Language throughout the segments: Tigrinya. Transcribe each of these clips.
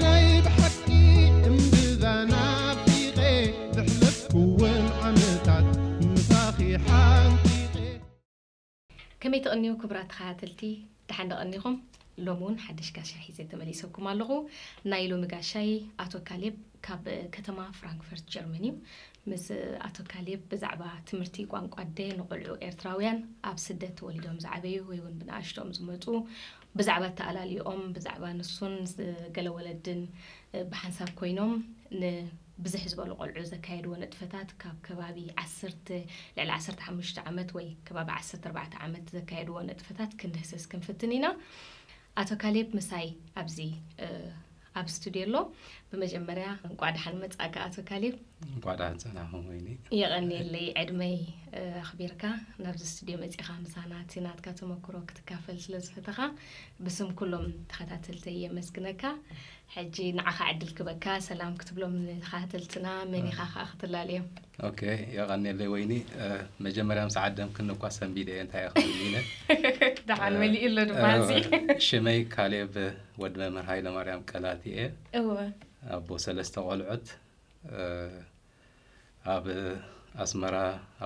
ናይ ብሓቂ እምብዛ ናፊቐ ዘሕለፍኩወን ዓመታት ምሳኺ ሓንቂቐ። ከመይ ትቕንዩ ክቡራት ተኸታተልቲ፣ ደሓን ደቐኒኹም? ሎም እውን ሓድሽ ጋሻ ሒዘ ተመሊሰኩም ኣለኹ። ናይ ሎሚ ጋሻይ ኣቶ ካሌብ ካብ ከተማ ፍራንክፈርት ጀርመን እዩ። ምስ ኣቶ ካሌብ ብዛዕባ ትምህርቲ ቋንቋ ኣደ ንቆልዑ ኤርትራውያን ኣብ ስደት ተወሊዶም ዝዓበዩ ወይ እውን ብንኣሽቶም ዝመፁ ብዛዕባ ኣተኣላልይኦም፣ ብዛዕባ ንሱን ገለ ወለድን ብሓንሳብ ኮይኖም ንብዝሕ ዝበሉ ቆልዑ ዘካየድዎ ንጥፈታት ካብ ከባቢ ዓሰርተ ልዕሊ ዓሰርተ ሓሙሽተ ዓመት ወይ ከባቢ ዓሰርተ ኣርባዕተ ዓመት ዘካየድዎ ንጥፈታት ክንድህስስ ክንፍትን ኢና። ኣቶ ካሌብ ምሳይ ኣብዚ ኣብ ስቱድዮ ኣሎ። ብመጀመርያ እንቋዕ ደሓን መጻእካ ኣቶ ካሌብ። እንቋዕ ደሓን ጸናሕኩም ወይኒ። የቐንየለይ ዕድመይ ኣኽቢርካ ናብዚ ስቱድዮ መጺኻ ምሳና እቲ ናትካ ተመክሮ ክትካፈል ስለ ዝፈተኻ ብስም ኩሎም ተኸታተልተይ የመስግነካ። ሕጂ ንዓኻ ዕድል ክበካ ሰላም ክትብሎም ንተኸታተልትና መን ኢኻ ከዓ ክትላለዮም። ኦኬ፣ የቐንየለይ ወይኒ። መጀመርያ ምስ ዓደምክኒ እኳ ሰንቢደ እየ እንታይ እየ ክብል ኢለ። ደሓን መሊኡ ኣሎ ድማ እዚ። ሽመይ ካሌብ ወዲ መምህር ሃይለማርያም ቀላቲ እየ። እወ። ኣቦ ሰለስተ ቆልዑት። ኣብ ኣስመራ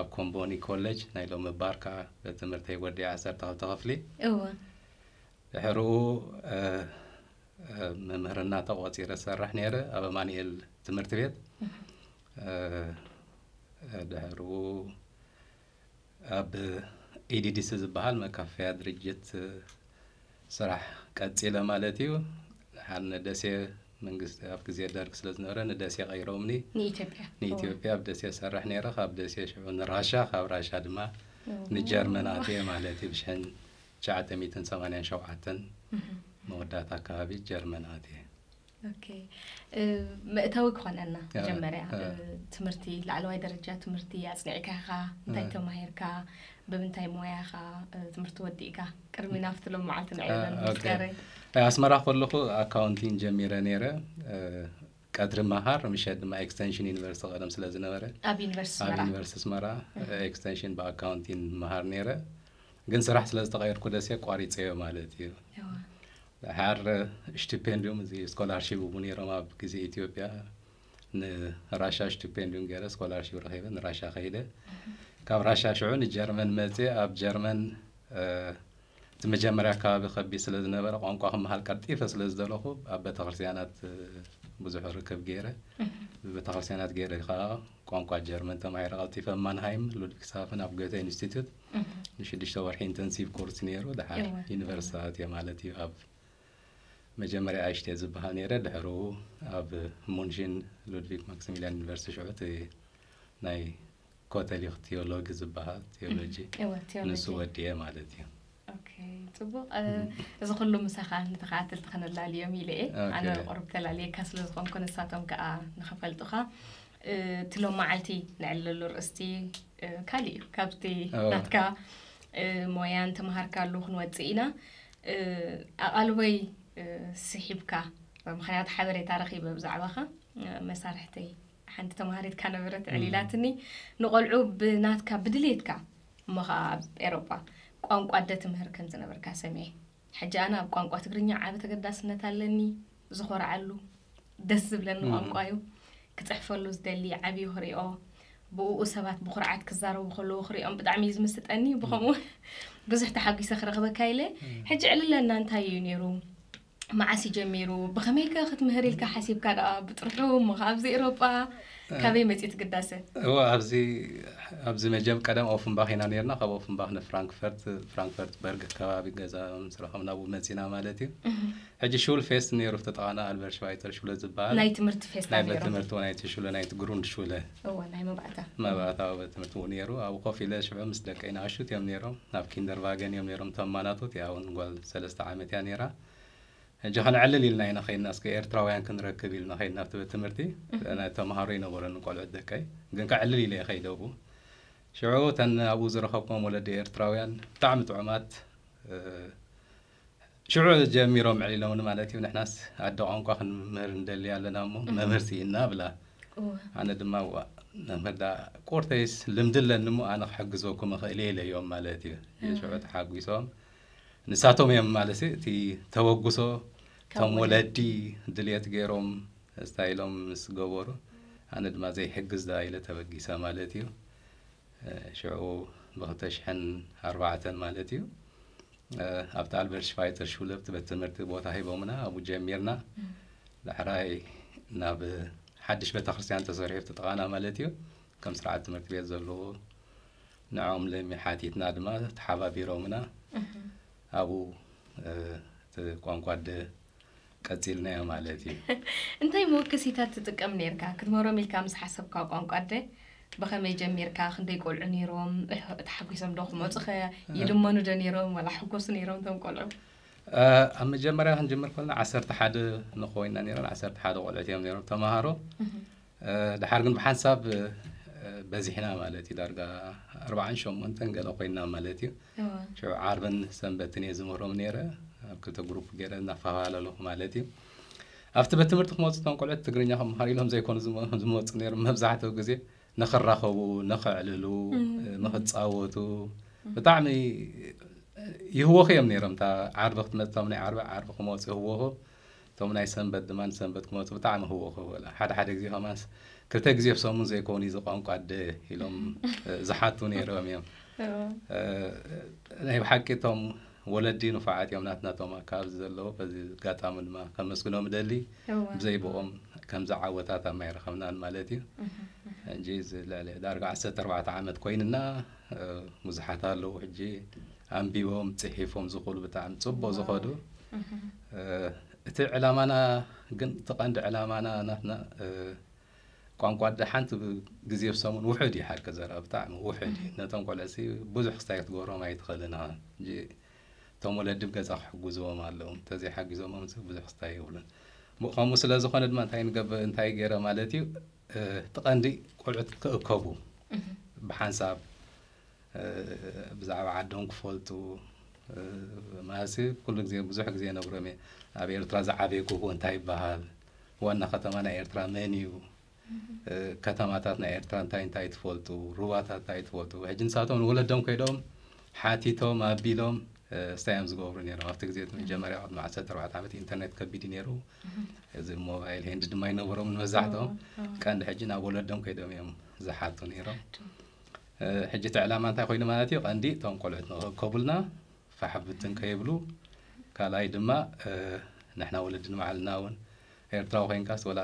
ኣብ ኮምቦኒ ኮሌጅ ናይ ሎሚ ባርካ ትምህርተይ ወዲኣ ዓሰርተ ክልተ ክፍሊ። እወ። ድሕርኡ መምህርና ተቆፂረ ዝሰርሕ ነይረ ኣብ ኣማኑኤል ትምህርቲ ቤት። ድሕርኡ ኣብ ኢዲዲሲ ዝበሃል መካፈያ ድርጅት ስራሕ ቀፂለ ማለት እዩ። ድሓር ንደሴ መንግስቲ ኣብ ግዜ ደርግ ስለ ዝነበረ ንደሴ ቀይሮምኒ። ንኢትዮጵያ ንኢትዮጵያ ኣብ ደሴ ሰርሕ ነይረ። ካብ ደሴ ሽዑ ንራሻ፣ ካብ ራሻ ድማ ንጀርመን ኣትየ ማለት እዩ። ብሽሕን ትሽዓተ ሚእትን ሰማንያን ሸውዓተን መወዳእታ ኣካባቢ ጀርመን ኣትየ። ኦኬ፣ መእተዊ ክኾነና መጀመርያ ትምህርቲ፣ ላዕለዋይ ደረጃ ትምህርቲ ኣጽኒዕካ ኢኻ? እንታይ ተማሂርካ? ብምንታይ ሞያ ኢኻ ትምህርቲ ወዲእካ? ቅድሚ ናብቲ ሎም መዓልቲ ንዕብለን ምስጋረይ። ኣስመራ ከለኹ ኣካውንቲንግ ጀሚረ ነይረ። ቀትሪ መሃር፣ ምሸት ድማ ኤክስቴንሽን ዩኒቨርሲቲ ቀደም ስለ ዝነበረ ኣብ ዩኒቨርሲቲ ኣብ ኣስመራ ዩኒቨርሲቲ ኣስመራ ኤክስቴንሽን ብኣካውንቲንግ መሃር ነይረ። ግን ስራሕ ስለ ዝተቐየርኩ ደሴ ቋሪፀዮ ማለት እዩ። ድሓር ስቲፔንዲዩም፣ እዚ ስኮላርሺፕ እውን ነይሮም ኣብ ግዜ ኢትዮጵያ። ንራሻ ስቲፔንዲዩም ገይረ ስኮላርሺፕ ረኺበ ንራሻ ከይደ። ካብ ራሻ ሽዑ ንጀርመን መፅየ። ኣብ ጀርመን እቲ መጀመርያ ኣከባቢ ከቢድ ስለ ዝነበረ ቋንቋ ክመሃር ቀልጢፈ ስለ ዝደለኹ ኣብ ቤተክርስትያናት ብዙሕ ርክብ ገይረ። ብቤተክርስትያናት ገይረ ከዓ ቋንቋ ጀርመን ተማሂረ ቀልጢፈ። ኣብ ማንሃይም ሉድቪግስሃፈን ኣብ ጎተ ኢንስቲትዩት ንሽዱሽተ ወርሒ ኢንተንሲቭ ኮርስ ነይሩ። ድሓር ዩኒቨርሲቲ ኣትየ ማለት እዩ። ኣብ መጀመርያ ኣይሽቴ ዝበሃል ነይረ። ድሕሩ ኣብ ሙንሽን ሉድቪግ ማክሲሚልያን ዩኒቨርሲቲ ሽዑ እቲ ናይ ኮተሊክ ቴዎሎጊ ዝበሃል ቴዎሎጂ ንሱ ወዲየ ማለት እዩ። ጽቡቕ። እዚ ኩሉ ምሳኻ ንተኸታተልቲ ከነላልዮም ኢለ እየ። ኣነ ቁሩብ ተላልየካ ስለ ዝኾንኩ ንሳቶም ከዓ ንኸፈልጡኻ እቲ ሎም መዓልቲ ንዕለሉ ርእስቲ ካሊእ እዩ። ካብቲ ናትካ ሞያን ተምሃርካሉ ክንወፅእ ኢና። ኣቓልቦይ ስሒብካ፣ ምኽንያቱ ሓበሬታ ረኺበ ብዛዕባኻ። መሳርሕተይ ሓንቲ ተምሃሪትካ ነበረት፣ ዕሊላትኒ። ንቆልዑ ብናትካ ብድሌትካ እሞ ኸዓ ኣብ ኤሮጳ ቋንቋ ኣደ ትምህር ከም ዝነበርካ ሰሚዐ። ሕጂ ኣነ ኣብ ቋንቋ ትግርኛ ዓቢ ተገዳስነት ኣለኒ፣ ዝኾርዓሉ፣ ደስ ዝብለኒ ቋንቋ እዩ። ክጽሕፈሉ ዝደሊ ዓብዩ ክሪኦ፣ ብእኡ ሰባት ብኹርዓት ክዛረቡ ከለዉ ክሪኦም ብጣዕሚ እዩ ዝምስጠኒ። ብኸምኡ ብዙሕ ተሓጒሰ ክረኽበካ ኢለ። ሕጂ ዕልለና እንታይ እዩ ነይሩ? መዓስ እዩ ጀሚሩ? ብኸመይ ከ ክትምህር ኢልካ ሓሲብካ ደኣ? ብጥርሑ እሞ ከ ኣብዚ ኤሮጳ ካበይ መጺኡ ትግዳሰ? እወ፣ ኣብዚ ኣብዚ መጀም ቀደም ኦፍንባኽ ኢና ነርና። ካብ ኦፍንባኽ ንፍራንክፈርት፣ ፍራንክፈርት በርግ ከባቢ ገዛ ምስ ረኸብና ኣብኡ መጺና ማለት እዩ። ሕጂ ሹል ፌስት ነይሩ፣ ኣብቲ ጥቓና ኣልበርት ሽቫይተር ሹለ ዝበሃል ናይ ትምህርቲ ፌስት ናይ ነይሩ። ቤት ትምህርቲ ናይቲ ሹለ፣ ናይቲ ግሩንድ ሹለ እወ፣ ናይ መባእታ መባእታ ቤት ትምህርቲ እውን ነይሩ። ኣብኡ ኮፍ ኢለ ሽዑ ምስ ደቀይ ንኣሽቱ እዮም ነይሮም፣ ኣብ ኪንደርቫገን እዮም ነይሮም። ተማናቶት እያ እውን ጓል ሰለስተ ዓመት እያ ነይራ። ሕጂ ከነዕልል ኢልና ኢና ከይድና፣ እስከ ኤርትራውያን ክንረክብ ኢልና ከይድና ኣብቲ ቤት ትምህርቲ። ናይ ተምሃሮ ይነበረን ቆልዑት ደቀይ፣ ግን ከዕልል ኢለ እየ ከይደ ኣብኡ። ሽዑ እተን ኣብኡ ዝረኸብኩም ወለዲ ኤርትራውያን ብጣዕሚ ጥዑማት፣ ሽዑ ጀሚሮም ዕሊሎምኒ ማለት እዩ። ንሕናስ ኣደ ቋንቋ ክንምህር እንደሊ ኣለና እሞ መምህር ስኢና ብላ። ኣነ ድማ ዋ መምህር ዳ ቁርተይስ ልምዲ ኣለኒ እሞ ኣነ ክሕግዘኩም እኽእል እየ ኢለዮም ማለት እዩ። ሽዑ ተሓጒሶም ንሳቶም እዮም ማለት እቲ ተበግሶ እቶም ወለዲ ድልየት ገይሮም ስታይሎም ምስ ገበሩ፣ ኣነ ድማ ዘይሕግዝ ዳ ኢለ ተበጊሰ ማለት እዩ። ሽዑ ብኽልተ ሽሕን ኣርባዕተን ማለት እዩ፣ ኣብቲ ኣልበርት ሽቫይተር ሹለ ቤት ትምህርቲ ቦታ ሂቦምና፣ ኣብኡ ጀሚርና። ዳሕራይ ናብ ሓድሽ ቤተክርስትያን ተሰሪሑ ኣብቲ ጥቓና ማለት እዩ፣ ከም ስርዓት ትምህርቲ ቤት ዘለዎ። ንዕኦም ለሚ ሓቲትና ድማ ተሓባቢሮምና። ኣብኡ እቲ ቋንቋ ኣደ ቀጺልናዮ ማለት እዩ። እንታይ መወከሲታት ትጥቀም ነይርካ ክትመሮም ኢልካ ምስ ሓሰብካ ቋንቋ ኣደ? ብኸመይ ጀሚርካ? ክንደይ ቆልዑ ነይሮም? ተሓጒሶም ዶ ክመፁኸ? ይልመኑ ዶ ነይሮም? ዋላ ሕጎሱ ነይሮም እቶም ቆልዑ? ኣብ መጀመርያ ክንጅምር ከለና ዓሰርተ ሓደ ንኾይና ነይረን። ዓሰርተ ሓደ ቆልዑት እዮም ነይሮም ተምሃሮ። ድሓር ግን ብሓንሳብ በዚሕና ማለት እዩ። ዳርጋ ኣርባዓን ሸሞንተን ገለ ኮይና ማለት እዩ። ሽዑ ዓርብን ሰንበትን እየ ዝምህሮም ነይረ። ኣብ ክልተ ግሩፕ ገይረ እናፈላለኹ ማለት እዩ። ኣብቲ ቤት ትምህርቲ ክመፁ እቶም ቆልዑት ትግርኛ ክምሃር ኢሎም ዘይኮኑ ዝመ- ዝመፁ ነይሮም። መብዛሕትኡ ግዜ ንኽራኸቡ፣ ንኽዕልሉ፣ ንኽፃወቱ ብጣዕሚ ይህወኹ እዮም ነይሮም። እታ ዓርቢ ክትመፅእ፣ እቶም ናይ ዓርቢ ዓርቢ ክመፁ ይህወኹ። እቶም ናይ ሰንበት ድማ ንሰንበት ክመፁ ብጣዕሚ ህወኹ። ወላ ሓደ ሓደ ግዜ ከማንስ ክልተ ግዜ ኣብ ሰሙን ዘይኮኑ እዚ ቋንቋ ኣደ ኢሎም ዝሓቱ ነይሮም እዮም። ናይ ብሓቂ እቶም ወለዲ ንፉዓት እዮም ናትና እቶም ኣካባቢ ዘለዉ። በዚ ኣጋጣሚ ድማ ከመስግኖም እደሊ። ብዘይ ብኦም ከምዚ ዓወታት ኣማ ኣይረኸብናን ማለት እዩ። ሕጂ እዚ ልዕሊ ዳርጋ ዓሰርተ ኣርባዕተ ዓመት ኮይንና፣ ብዙሓት ኣለዉ ሕጂ ኣንቢቦም ጽሒፎም ዝኽእሉ ብጣዕሚ ጽቡቕ ዝኸዱ። እቲ ዕላማና ግን፣ እቲ ቀንዲ ዕላማና ናትና ቋንቋ ኣደ ሓንቲ ግዜ ኣብ ሰሙን ውሑድ እዩ ሓቂ ዘረባ፣ ብጣዕሚ ውሑድ እዩ። ነቶም ቆልዑ ሲ ብዙሕ ክስታይ ክትገብሮም ኣይትኽእልን ኢኻ። ሕጂ እቶም ወለዲ ኣብ ገዛ ክሕግዝዎም ኣለዎም፣ እንተዘይሓጊዞም ብዙሕ ክስታይ የብሉን። ከምኡ ስለ ዝኾነ ድማ እንታይ ንገብር፣ እንታይ ገይረ ማለት እዩ፣ እቲ ቀንዲ ቆልዑት ክእከቡ ብሓንሳብ ብዛዕባ ዓዶም ክፈልጡ፣ ማለት ኩሉ ግዜ፣ ብዙሕ ግዜ ነግሮም እየ። ኣብ ኤርትራ ዝዓበየ ጎቦ እንታይ ይበሃል? ዋና ከተማ ናይ ኤርትራ መን እዩ? ከተማታት ናይ ኤርትራ እንታይ እንታይ ትፈልጡ? ሩባታት እንታይ ትፈልጡ? ሕጂ ንሳቶም ንወለዶም ከይዶም ሓቲቶም ኣቢሎም ስታይ እዮም ዝገብሩ ነይሮም። ኣብቲ ግዜ እቲ መጀመርያ ቅድሚ ዓሰርተ ኣርባዕተ ዓመት ኢንተርኔት ከቢድ እዩ ነይሩ። እዚ ሞባይል ሄንድ ድማ ኣይነበሮም ንመብዛሕትኦም። ቀንዲ ሕጂ ናብ ወለዶም ከይዶም እዮም ዝሓቱ ነይሮም። ሕጂ እቲ ዕላማ እንታይ ኮይኑ ማለት እዩ? ቀንዲ እቶም ቆልዑት ንኽእከቡልና ፋሕ ብትን ከይብሉ፣ ካልኣይ ድማ ንሕና ወለዲ ንባዕልና እውን ኤርትራዊ ኮይንካስ ወላ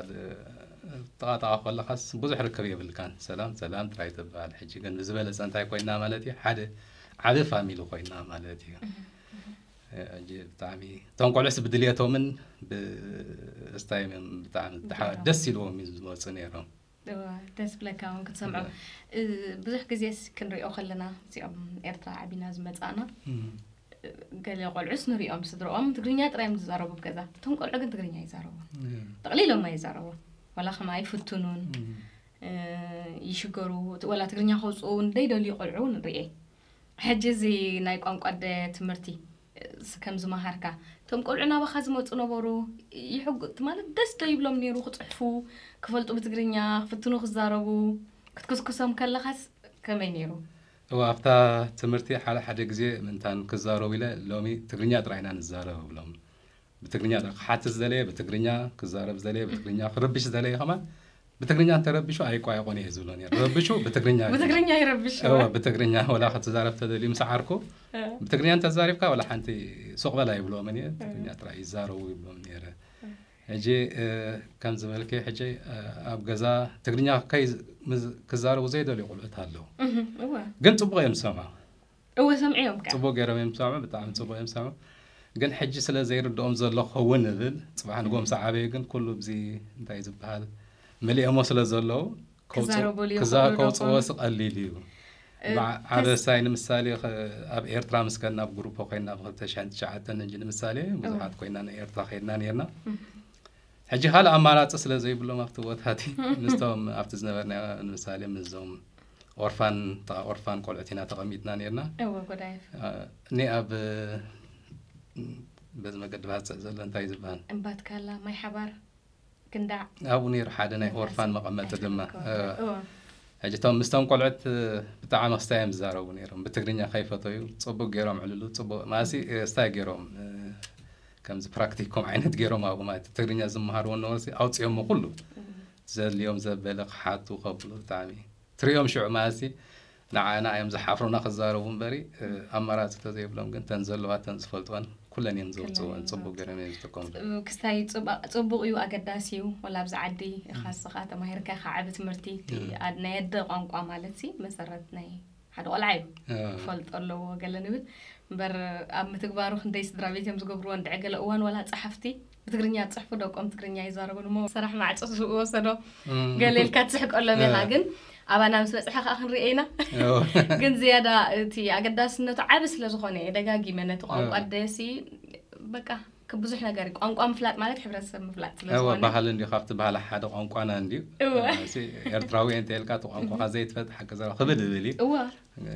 ጥቓጥቓ ከለኻስ ብዙሕ ርክብ የብልካን። ሰላም ሰላም ጥራይ ትበሃል። ሕጂ ግን ብዝበለፀ እንታይ ኮይና ማለት እዩ? ሓደ ዓቢ ፋሚሊ ኮይና ማለት እዩ። ሕጂ ብጣዕሚ እቶም ቆልዑስ ብድልየቶምን ብስታይም እዮም ብጣዕሚ ደስ ኢልዎም እዩ ዝመፁ ነይሮም። ደስ ብለካ እውን ክትሰምዖ። ብዙሕ ግዜስ ክንሪኦ ከለና እዚኦም ኤርትራ ዓቢና ዝመጻእና ገለ ቆልዑስ ንሪኦም ስድርኦም ትግርኛ ጥራይ እዮም ዝዛረቡ ኣብ ገዛ። እቶም ቆልዑ ግን ትግርኛ ይዛረቡ። ጠቕሊሎም ኣይዛረቡ። ዋላ ከማይ ይፍትኑን ይሽገሩ። ወላ ትግርኛ ከውፅኡ እውን ዘይደልዩ ቆልዑ እውን ንሪኤ። ሕጂ እዚ ናይ ቋንቋ ኣደ ትምህርቲ ከም ዝመሃርካ፣ እቶም ቆልዑ ናባኻ ዝመፁ ነበሩ፣ ይሕጉ-፣ ማለት ደስ ዶ ይብሎም ነይሩ ክፅሕፉ፣ ክፈልጡ ብትግርኛ፣ ክፍትኑ ክዛረቡ፣ ክትክስክሶም ከለኻስ ከመይ ነይሩ? እወ፣ ኣብታ ትምህርቲ ሓደ ሓደ ግዜ ምእንታን ክዛረቡ ኢለ፣ ሎሚ ትግርኛ ጥራይ ኢና ንዛረብ እብሎም። ብትግርኛ ጥራይ ክሓትት ዝደለየ ብትግርኛ፣ ክዛረብ ዝደለየ ብትግርኛ፣ ክርብሽ ዝደለየ ከማን ብትግርኛ እንተረቢሹ ኣይቋየቖን እየ ዝብሎ ነይረ። ረብሹ ብትግርኛ ግን። ብትግርኛ ይረብሽ። እወ፣ ብትግርኛ ወላ ክትዛረብ ተደልዩ ምስ ዓርኩ፣ እ። ብትግርኛ እንተዛሪብካ ወላ ሓንቲ ሱቕ በል ኣይብልዎምን እየ። ትግርኛ ጥራይ ይዛረቡ ይብሎም ነይረ። ሕጂ፣ እ፣ ከም ዝበልኪ፣ ሕጂ፣ እ፣ ኣብ ገዛ ትግርኛ ከይ-፣ ምስ-፣ ክዛረቡ ዘይደልዩ ቆልዑት ኣለዉ። እህ፣ እወ። ግን ጽቡቕ እዮም ዝሰምዑ። እወ፣ ሰምዕዮም ከኣ። ጽቡቕ ገይሮም እዮም ዝሰምዑ፣ ብጣዕሚ ጽቡቕ እዮም ዝሰምዑ። ግን ሕጂ ስለ ዘይርድኦም ዘሎ ክኸውን እብል፣ ጽባሕ ንግሆ ምስ ዓበዩ ግን ኩሉ ብዚ እንታይ ዝበሃል መሊኦሞ ስለ ዘለዉ፣ ከውጽ-፣ ክዛረቡሉ ክዛ-፣ ይኽእሉ ዶ ከውጽእዎ ኾኑ? ሲ ቀሊል እዩ። እ፣ በዓ-፣ ተስ- ዓረሳይ ንምሳሌ ኸ-፣ ኣብ ኤርትራ ምስ ከድና ኣብ ግሩፕ ኮይና ብ ክልተ ሽሕን ትሽዓተን እንጂ ንምሳሌ፣ ብዙሓት እወ። ኮይና ንኤርትራ ከይድና ነይርና። እም። ሕጂ ካልእ ኣማራጺ ስለ ዘይብሎም ኣብቲ ቦታ እቲ ምስቶም ኣብቲ ዝነበርናዮ ንምሳሌ ምስዞም ኦርፋን፣ ጥቓ ኦርፋን ቆልዑት ኢና ተቐሚጥና ነይርና። እወ፣ ጎዳይፍ። እ፣ እኒ ኣብ፣ በዚ መገዲ ባጽዕ ዘሎ እንታይ ዝበሃል? እምባትካላ፣ ማይ ሓባር፣ ክንዳዕ። ኣብኡ ነይሩ ሓደ ናይ እምባትካላ ኦርፋን መቐመጢ ድማ። እወ። እወ። ሕጂ እቶም ምስቶም ቆልዑት ብጣዕሚ ክስታይ እዮም ዝዛረቡ ነይሮም። ብትግርኛ ከይፈተዩ ጽቡቕ ገይሮም ዕልሉ፣ ጽቡቕ ማሲ፣ እ፣ ስታይ ገይሮም፣ እ፣ ከምዚ ፕራክቲኮም ዓይነት ገይሮም ኣብኡ ማለት ትግርኛ ዝመሃርዎ ነበርሲ ኣውፅኦሞ ኩሉ ዘድልዮም ዘበለ ክሓቱ ከብሉ ብጣዕሚ ትሪኦም ሽዑ ማለት ንዓና እዮም ዝሓፍሩና ክዛረቡ እምበሪ ኣማራፂ ተዘይብሎም ግን ተን ዘለዋ ተን ዝፈልጥወን ኩለን እዮም ዘውፅእወን ፅቡቅ ገይሮም እዮም ዝጥቀሙ ክስታይ ፅቡቅ እዩ ኣገዳሲ እዩ ወላ ኣብዚ ዓዲ ካስኻ ተማሂርካ ከዓቢ ትምህርቲ ናይ ኣደ ቋንቋ ማለት ሲ መሰረት ናይ ሓደ ቆልዓ እዩ ፈልጦ ኣለዎ ገለ ንብል እምበር ኣብ ምትግባሩ ክንደይ ስድራ ቤት እዮም ዝገብርዎ እንድዕ ገለ እዋን ዋላ ፀሓፍቲ ብትግርኛ ፅሕፉ ደቆም ትግርኛ ይዛረቡ ንሞ ስራሕ ማዕፆ ዝወሰዶ ገለ ኢልካ ትስሕቀሎም ኢኻ ግን ኣባና ምስ በፅሐ ከዓ ክንሪኦ ኢና ግን ዝያዳ እቲ ኣገዳስነቱ ዓቢ ስለ ዝኾነ እየ ደጋጊመ ነቲ ቋንቋ ደሲ በቃ ብዙሕ ነገር ቋንቋ ምፍላጥ ማለት ሕብረተሰብ ምፍላጥ ስለ ዝኾነ ባህል እንዲ ካብቲ ባህል ሓደ ቋንቋና እንዲ ኤርትራዊ እንተ ኢልካ እቲ ቋንቋኻ ዘይትፈጥ ሓቂ ዘራ ክብል ይብል እዩ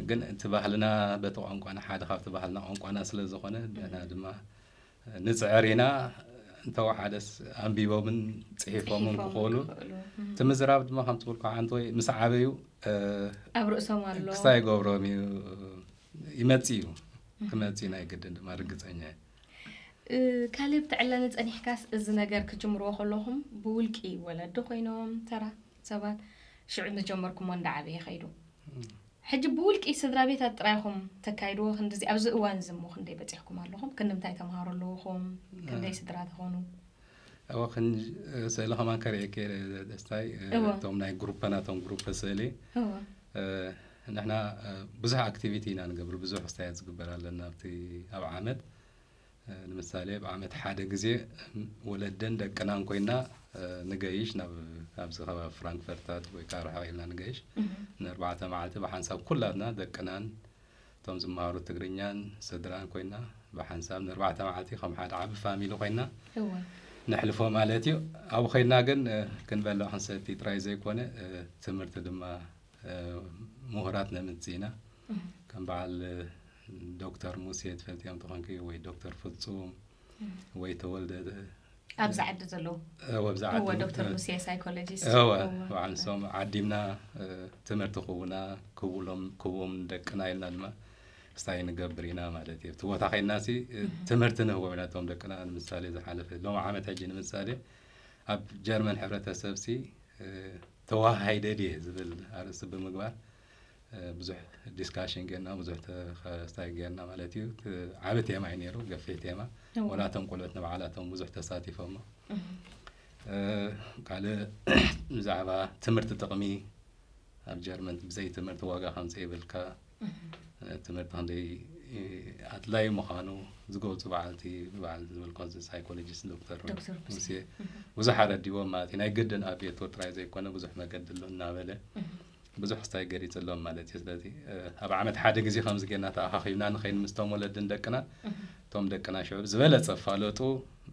ግን እቲ ባህልና በቲ ቋንቋና ሓደ ካብቲ ባህልና ቋንቋና ስለ ዝኾነ ንሕና ድማ ንፅዕር ኢና እንተወሓደስ ኣንቢቦምን ፅሒፎምን ክኽእሉ እቲ ምዝራብ ድማ ከም ትብል ከዓ እንተወይ ምስ ዓበዩ ኣብ ርእሶም ኣሎ ክስታ ይገብሮም እዩ ይመፅ እዩ ክመፅ እዩ ናይ ግድን ድማ ርግፀኛ እዩ ካልብ ትዕለኒ ፀኒሕካስ እዚ ነገር ክጅምርዎ ከለኹም ብውልቂ ወለዲ ኮይኖም ተራ ሰባት ሽዑ ዝጀመርኩሞ እንዳዓበየ ከይዱ ሕጂ ብውልቂ ስድራ ቤታት ጥራይኹም ተካይድዎ ክንድዚ ኣብዚ እዋን ዝሞ ክንደይ በፂሕኩም ኣለኹም ክንምንታይ ተምሃሩ ኣለኹም ክንደይ ስድራ ተኾኑ እወ ስእሊ ከማን ከርእየኪ ደስታይ እቶም ናይ ግሩፐ ናቶም ግሩፐ ስእሊ ንሕና ብዙሕ ኣክቲቪቲ ኢና ንገብር ብዙሕ ክስታያት ዝግበር ኣለና ኣብቲ ኣብ ዓመት ንምሳሌ ብዓመት ሓደ ግዜ ወለደን ደቅናን ኮይና ንገይሽ ናብ ኣብዚ ከባቢ ፍራንክፈርታት ወይ ከዓ ርሕቕ ኢልና ንገይሽ ንኣርባዕተ መዓልቲ ብሓንሳብ ኩላትና ደቅናን እቶም ዝመሃሩ ትግርኛን ስድራን ኮይና ብሓንሳብ ንኣርባዕተ መዓልቲ ከም ሓደ ዓቢ ፋሚሊ ኮይና ነሕልፎ ማለት እዩ። ኣብኡ ኮይና ግን ክንበልዕ ክንሰቲ ጥራይ ዘይኮነ ትምህርቲ ድማ ምሁራት ነምጽእ ኢና። ከም በዓል ዶክተር ሙሴ ትፈልጥዮም ተኾንኪ ወይ ዶክተር ፍጹም ወይ ተወልደ ኣብዚ ዓዲ ዘለዉ ኣብዚ ዓዲ ዶክተር ሙሴ ሳይኮሎጂስት በዓል ንሶም ዓዲምና ትምህርቲ ክውና ክውሎም ክዎም ደቅና ኢልና ድማ ክስታይ ንገብር ኢና ማለት እዩ። እቲ ቦታ ከይድና ሲ ትምህርቲ ንህቦም ኢና እቶም ደቅና ንምሳሌ ዝሓለፈ ሎም ዓመት ሕጂ ንምሳሌ ኣብ ጀርመን ሕብረተሰብ ሲ ተዋሃይደ ድየ ዝብል ኣርእስቲ ብምግባር ብዙሕ ዲስካሽን ጌርና ብዙሕ ተኸስታይ ጌርና ማለት እዩ። ዓቢ ቴማ እዩ ነይሩ፣ ገፊሕ ቴማ። ወላ እቶም ቆልዑት ንባዕላቶም ብዙሕ ተሳቲፎሞ። ካልእ ብዛዕባ ትምህርቲ ጥቕሚ ኣብ ጀርመን ብዘይ ትምህርቲ ዋጋ ከም ዘይብልካ ትምህርቲ ክንደይ ኣድላይ ምዃኑ ዝገልፁ በዓልቲ በዓል ዝበልኮ ሳይኮሎጂስት ዶክተር ሙሴ ብዙሕ ኣረዲዎም ማለት እዩ። ናይ ግድን ኣብ ቤት ጥራይ ዘይኮነ ብዙሕ መገዲ ኣሎ እናበለ ብዙሕ ክስታይ ገሊፅሎም ማለት እዩ። ስለዚ ኣብ ዓመት ሓደ ግዜ ከምዚ ጌርና ተኣኻኺብና ንኸይድ ምስቶም ወለድን ደቅና እቶም ደቅና ሽዑ ዝበለፀ ፋለጡ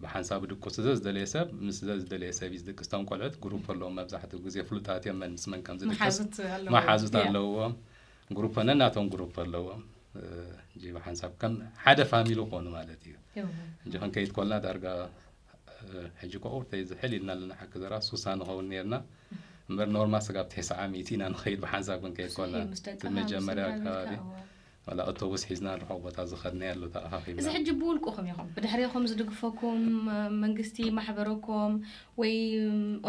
ብሓንሳብ ድቁስ ዘዝደለየ ሰብ ምስ ዘዝደለየ ሰብ እዩ ዝድቅስ። እቶም ቆልዑት ግሩፕ ኣለዎም መብዛሕትኡ ግዜ ፍሉጣት እዮም መን ምስ መን ከም ዝድቅስ መሓዙት ኣለዎም። ግሩፕ ነናቶም ግሩፕ ኣለዎም። እንጂ ብሓንሳብ ከም ሓደ ፋሚሊ ክኾኑ ማለት እዩ። እንጂ ክንከይድ ኮልና ዳርጋ ሕጂ ኮ ኦርተይ ዝሕል ኢልና ኣለና ሓቂ ዘራ ሱሳ ንኸውን ነርና እምበር ኖርማ ስጋብ ተስዓ ሚእቲ ኢና ንኸይድ ብሓንሳብ ክንከይድ ኮልና እቲ መጀመርያ ከባቢ ዋላ ኣውቶቡስ ሒዝና ርሑቕ ቦታ ዝኸድና ኣሎ ተኣኻኺብና እዚ ሕጂ ብውልቅኹም ኢኹም ብድሕሪኹም ዝድግፈኩም መንግስቲ ማሕበረኩም ወይ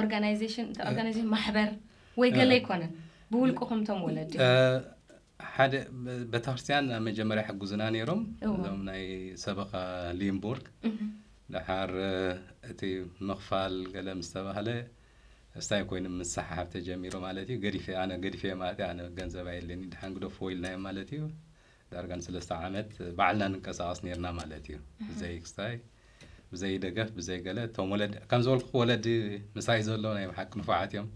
ኦርጋናይዜሽን ኦርጋናይዜሽን ማሕበር ወይ ገለ ኣይኮነን ብውልቅኹም እቶም ወለዲ ሓደ ቤተክርስትያን ኣብ መጀመርያ ይሕግዙና ነይሮም እዞም ናይ ሰበኻ ሊምቡርግ ድሓር እቲ ምኽፋል ገለ ምስ ተባህለ እስታይ ኮይኑ ምስሓሓብ ተጀሚሩ ማለት እዩ ገዲፈ ኣነ ገዲፈ ማለት ኣነ ገንዘብ ኣየለኒ ድሓን ግደፍዎ ኢልናዮም ማለት እዩ ዳርጋ ንሰለስተ ዓመት ባዕልና ንንቀሳቐስ ነርና ማለት እዩ ብዘይ ክስታይ ብዘይ ደገፍ ብዘይ ገለ እቶም ወለድ ከም ዝበልኩ ወለዲ ምሳይ ዘሎ ናይ ብሓቂ ንፉዓት እዮም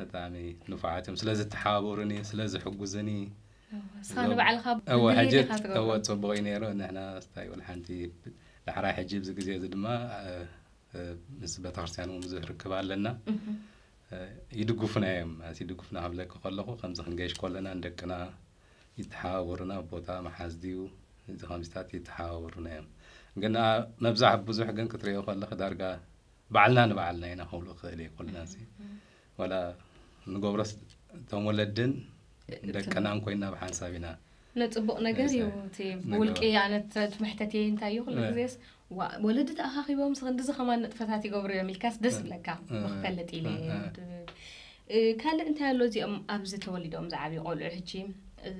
ብጣዕሚ ንፉዓት እዮም ስለ ዝተሓባበሩኒ ስለ ዝሕጉዝኒ ንስኻ ንባዕልኻ እወ ሕጂ እወ ፅቡቕ እዩ ነይሩ ንሕና ስታይ ወላ ሓንቲ ዳሕራይ ሕጂ ኣብዚ ግዜ እዚ ድማ ምስ ቤተክርስትያን እውን ብዙሕ ርክብ ኣለና ይድግፉና እዮም ይድግፉና ክብለኪ ከለኹ ከምዚ ክንገይሽ ከለና ንደቅና ይተሓባበሩና ቦታ መሓዝ ድዩ እዚ ከምዚታት ይተሓባበሩና እዮም ግን መብዛሕ ብዙሕ ግን ክትሪኦ ከለኺ ዳርጋ ባዕልና ንባዕልና ኢና ከብሎ ክእል እየ ኩልና ዋላ ንገብሮስ እቶም ወለድን ደቅናን ኮይና ብሓንሳብ ኢና ንፅቡቅ ነገር እዩ እቲ ብውልቂ ኣነ ትምሕተት እየ እንታይ እዩ ኩሉ ግዜስ ዋ፣ ወለዲ ተኣኻኺቦም ስኽንድዚ ከማን ንጥፈታት ይገብሩ እዮም ኢልካስ ደስ ብለካ። እ፣ ብክፈልጥ ኢለ እ፣ እ። ድ-፣ እ፣ ካልእ እንታይ ኣሎ እዚኦም ኣብዚ ተወሊዶም ዝዓብዩ ቆልዑ ሕጂ፣ እ፣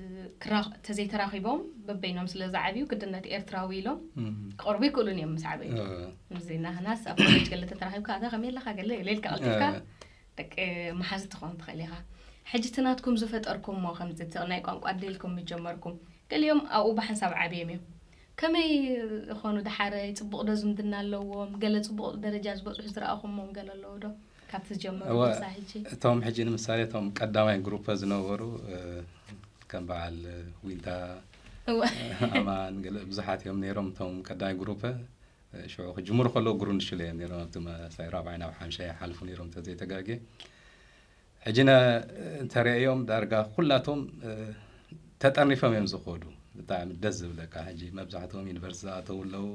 ክራ-፣ ተዘይተራኺቦም በበይኖም ስለ ዝዓብዩ ግድነት ኤርትራዊ ኢሎም እም። ክቐርቡ ይክእሉን እዮም ምስ ዓበዩ። እ። እዚ ናህናስ ኣብ ኮሌጅ ገለ ተተራኺብካ ኣታ ከመይ ኣለኻ ገለ ኢለ ኢልካ ቀልጢፍካ እ። ደቂ መሓዙ ትኸውን ትኽእል ኢኻ። ሕጂ እቲ ናትኩም ዝፈጠርኩሞ ከምዚ እቲ ናይ ቋንቋ ኣደልኩም ምጀመርኩም፣ ገሊኦም ኣብኡ ብሓንሳብ ዓብዮም እዮም። ከመይ ይኾኑ ደሓረይ? ጽቡቕ ዶ ዝምድና ኣለዎም? ገለ ጽቡቕ ደረጃ ዝበጽሑ ዝረኣኹሞም ገለ ኣለዉ ዶ? ካብቲ ዝጀመሩ እወ፣ ክሳብ ሕጂ? እቶም ሕጂ ንምሳሌ እቶም ቀዳማይ ግሩፕ ዝነበሩ፣ እ፣ ከም በዓል ዊንታ፣ እወ። ኣማን፣ ገለ ብዙሓት እዮም ነይሮም እቶም ቀዳማይ ግሩፕ። እ፣ ሽዑ ክጅምሩ ከለዉ ግሩንድ ሽለ እዮም ነይሮም። ኣብቲ መሳይ ራብዓይ ናብ ሓምሻይ ይሓልፉ ነይሮም እንተዘይተጋግየ። ሕጂ ነ-፣ እንተርእዮም ዳርጋ ኩላቶም፣ እ፣ ተጠርኒፎም እዮም ዝኸዱ። ብጣዕሚ ደስ ዝብለካ። ሕጂ መብዛሕትኦም ዩኒቨርሲቲ ዝኣተዉ ኣለዉ።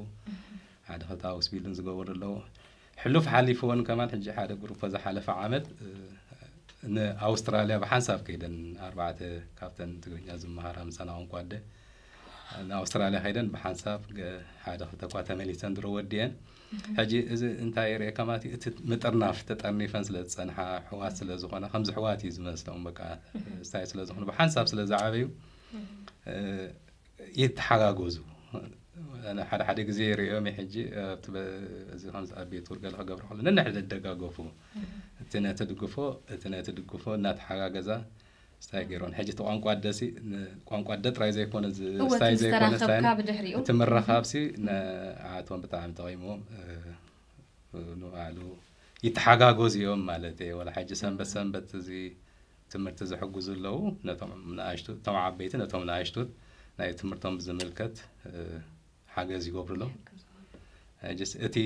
ሓደ ክልተ ኣውስቢልን ዝገበሩ ኣለዉ። ሕሉፍ ሓሊፍዎን ከማን ሕጂ ሓደ ግሩፕ ዝሓለፈ ዓመት፣ እ፣ ንኣውስትራልያ ብሓንሳብ ከይደን ኣርባዕተ ካብተን ትግርኛ ዝመሃራ ምሳና ቋንቋ ኣደ ንኣውስትራልያ ከይደን ብሓንሳብ ገ-፣ ሓደ ክልተ እኳ ተመሊሰን ድሮ ወዲአን። ሕጂ እዚ እንታይ የርእየካ ማለት እዩ? እቲ ምጥርናፍ ተጠርኒፈን ስለ ዝጸንሓ፣ ኣሕዋት ስለ ዝኾና፣ ከምዚ ኣሕዋት እዩ ዝመስሎም። በቃ፣ ስታይ ስለ ዝኾኑ፣ ብሓንሳብ ስለ ዝዓበዩ፣ እ፣ ይተሓጋገዙ። ኣነ ሓደ ሓደ ግዜ ይርእዮም እየ ሕጂ፣ ኣብቲ በ-፣ እዚ ከምዚ ኣብ ቤት ውር ገለ ክገብሩ ከሎ፣ ነንሕድ ይደጋገፉ። እቲ ነቲ ድግፎ፣ እቲ ነቲ ድግፎ እናተሓጋገዛ፣ ስታይ ገይሮን። ሕጂ እቲ ቋንቋ ኣደሲ፣ ን-፣ ቋንቋ ኣደ ጥራይ ዘይኮነ፣ ዝ-፣ እወ፣ ስታይ እቲ ዘይኮነ፣ ዝተራኸብካ ስታይ ብድሕሪኡ። እቲ ምርኻብሲ ንዓቶም ብጣዕሚ ጠቒምዎም፣ እ፣ ንባዕሉ ይተሓጋገዙ እዮም ማለት እየ። ወላ ሕጂ ሰንበት ሰንበት እዚ ትምህርቲ ዝሕግዙ ኣለዉ። ነቶም ንኣሽቱ፣ እቶም ዓበይቲ ነቶም ንኣሽቱ ናይ ትምህርቶም ብዝምልከት፣ እ፣ ሓገዝ ይገብሩሎም። እ፣ ጀስት እቲ